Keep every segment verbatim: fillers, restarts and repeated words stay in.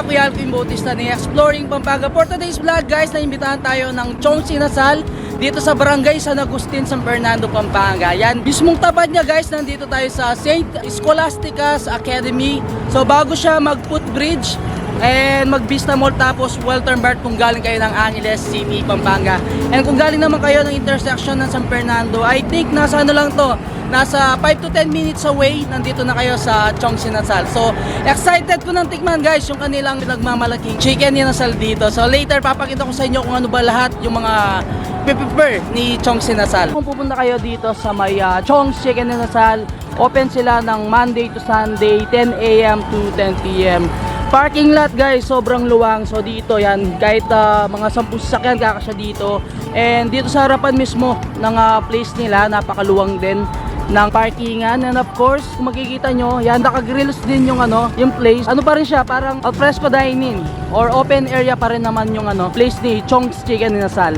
Kuya Alvin Bautista ni Exploring Pampanga. For today's vlog, guys, naimbitahan tayo ng Chong's Inasal dito sa Barangay San Agustin, San Fernando, Pampanga. Yan, mismong tapat niya, guys, nandito tayo sa Saint Scholastica's Academy. So, bago siya mag-footbridge and mag-Vista Mall, tapos Welton Bart kung galing kayo ng Angeles City, Pampanga. And kung galing naman kayo ng intersection ng San Fernando, I think nasa ano lang 'to, nasa five to ten minutes away, nandito na kayo sa Chong's Inasal. So, excited ko nang tikman, guys, yung kanilang pinagmamalaking chicken inasal dito. So, later, papakita ko sa inyo kung ano ba lahat yung mga pe-prepare ni Chong's Inasal. Kung pupunta kayo dito sa may, ah, Chong's Chicken Inasal, open sila ng Monday to Sunday, ten a m to ten p m. Parking lot, guys, sobrang luwang. So, dito yan, kahit, ah, mga sampung sasakyan, kakasya dito. And dito sa harapan mismo ng, ah, place nila, napakaluwang din ng parkingan. And of course, kung makikita nyo, yan, naka-grills din yung, ano, yung place. Ano pa rin siya, parang al fresco dining or open area pa rin naman yung, ano, place ni Chong's Chicken Inasal.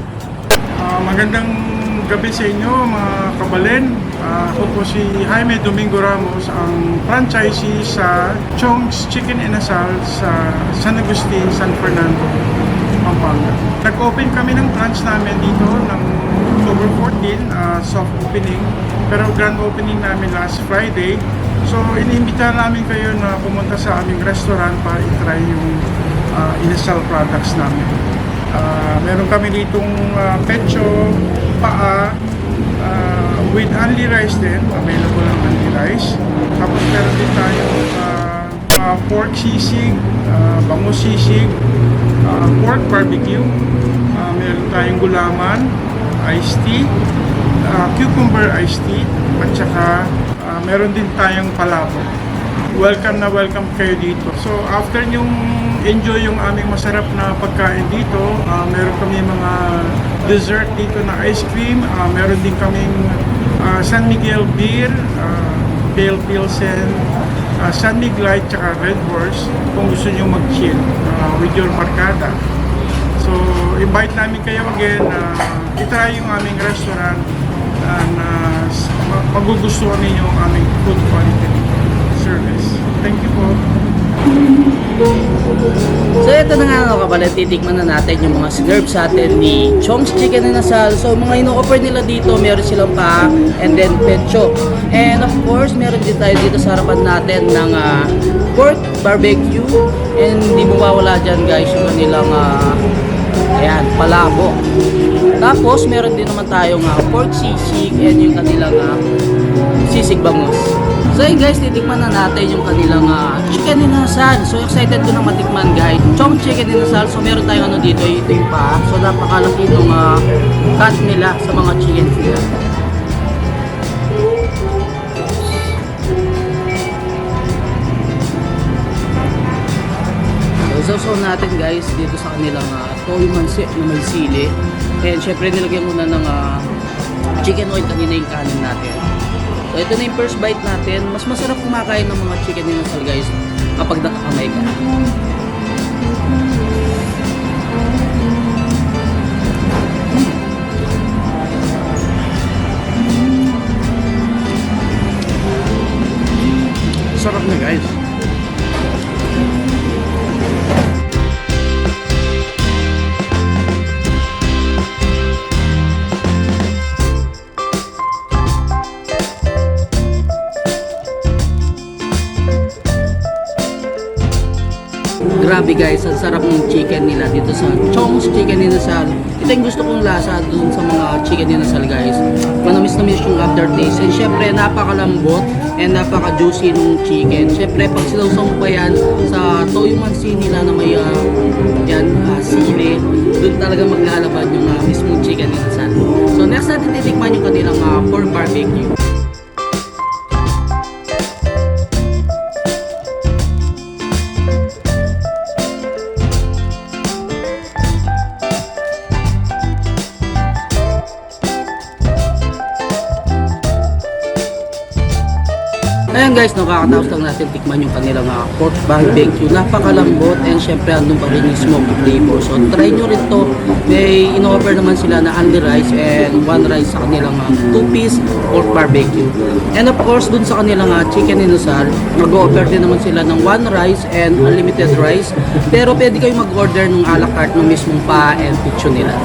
Ah, magandang gabi sa inyo, mga kabalen. Ah, ako po si Jaime Domingo Ramos, ang franchisee sa Chong's Chicken Inasal sa San Agustin, San Fernando, Pampanga. Nag-open kami ng branch namin dito ng October fourteen, ah, soft opening. Pero grand opening namin last Friday. So, iniimbita namin kayo na pumunta sa aming restaurant para i-try yung, ah, inasal products namin. Ah, meron kami ditong, ah, pecho, paa, ah, with only rice din. Available ang only rice. Tapos meron din tayong, ah, ah, pork sisig, ah, bangus sisig, ah, pork barbecue. Ah, meron tayong gulaman, iced tea, ah, cucumber iced tea, at saka, ah, meron din tayong palabok. Welcome na welcome kayo dito. So, after nyong enjoy yung aming masarap na pagkain dito, ah, meron kami mga dessert dito na ice cream. Ah, meron din kaming, ah, San Miguel beer, ah, pale pilsen, ah, San Mig Light, tsaka Red Horse kung gusto nyo mag-chill, ah, with your barkada. So, invite namin kayo again, ah, i-try yung aming restaurant, and, ah, s-, ma-, magugustuhan ninyo ang aming food quality service. Thank you po. So, ito na nga, mga kabalen, titikman na natin yung mga sinerve sa atin ni Chong's Chicken Inasal. So, mga ino-offer nila dito, meron silang paa and then pecho. And of course, meron din tayo dito sa harapan natin ng, ah, pork barbecue. And di mawawala dyan, guys, yung kanilang, ah, ayan, palabok. Tapos, meron din naman tayong, ah, pork sisig and yung kanilang, ah, sisig bangus. So, yun, guys, titikman na natin yung kanilang, ah, chicken inasal. So, excited ko na matikman, guys. Chong's Chicken Inasal. So, meron tayong ano dito, ito yung paa. So, napakalaki nung, ah, cut nila sa mga chicken nila. So, sausaw natin, guys, dito sa kanilang, ah, toyo mansi na may sili. And syempre, nilagyan ko na ng, ah, chicken oil kanina yung kanin natin. So, ito na yung first bite natin. Mas masarap kumakain ng mga chicken inasal, guys, kapag nakakamay ka. Sarap niya, guys. Grabe, guys, ang sarap ng chicken nila dito sa Chong's Chicken Inasal. Ito yung gusto kong lasa dun sa mga chicken inasal, guys. Manamis-namis yung aftertaste. And syempre, napakalambot and napaka-juicy nung chicken. Syempre, pag sinawsaw mo pa yan sa toyo mansi nila na may, ah, yan, ah, sili, dun talaga maglalaban yung, ah, mismong chicken inasal. So, next natin titikman yung kanilang, ah, pork barbecue. Ayan guys, no, kakatapos lang natin tikman yung kanilang, ah, pork barbecue. Napakalambot and syempre andun pa rin yung smoky flavor. So try nyo rin to. May in-offer naman sila na only rice and one rice sa kanilang, ah, two-piece pork barbecue. And of course, dun sa kanilang, ah, chicken inasal, nag-offer din naman sila ng one rice and unlimited rice. Pero pwede kayo mag-order ng a la carte ng mismong paa and pizza nila.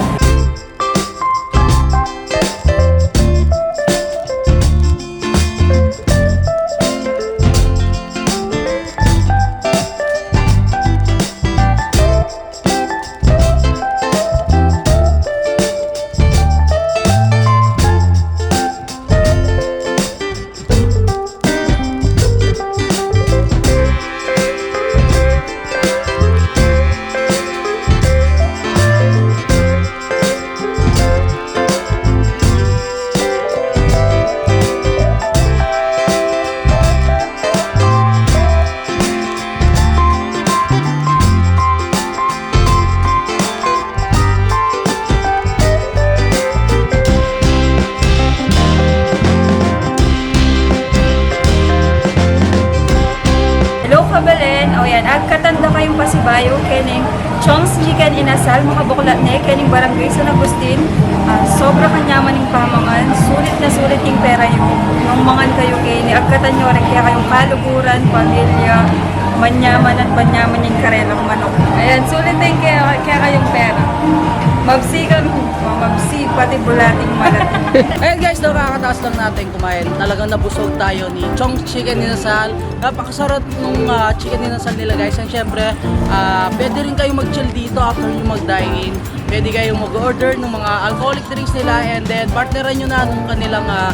Hello, kabalen. O yan, agkatan da kayung pasibayu kening Chong's Chicken Inasal, mga buklat ne, kening Barangay San Agustin. Ah, sobra kanyaman ning pamangan, sulit na sulit ing pera yu. Nung mangan kayu keni, agkatan yu rin kekayung kaluguran, pamilya, manyaman at manyaman ing karelang manok. Ayan, sulit na ing kaya, kaya kayung pera. Mabsi kang, mabsi, pati bulating malaki. Ayan guys, no, kakatapos lang natin kumain. Talagang nabusog tayo ni Chong's Chicken Inasal. Napakasarap nung, ah, chicken inasal nila guys. And syempre, ah, pwede rin kayo mag-chill dito after nyo mag-dine-in. Pwede kayong mag-order ng mga alcoholic drinks nila and then partneran nyo na nung kanilang, ah,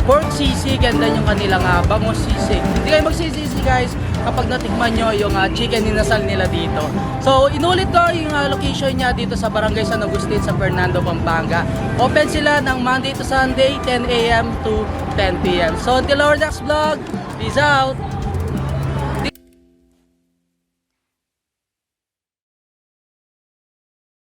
pork sisig and then yung kanilang, ah, bangus sisig. Hindi kayo magsisisi guys kapag natikman nyo yung, ah, chicken inasal nila dito. So, inulit ko yung, ah, location niya dito sa Barangay San Agustin sa Fernando, Pampanga. Open sila ng Monday to Sunday, ten a m to ten p m. So, until our next vlog, peace out!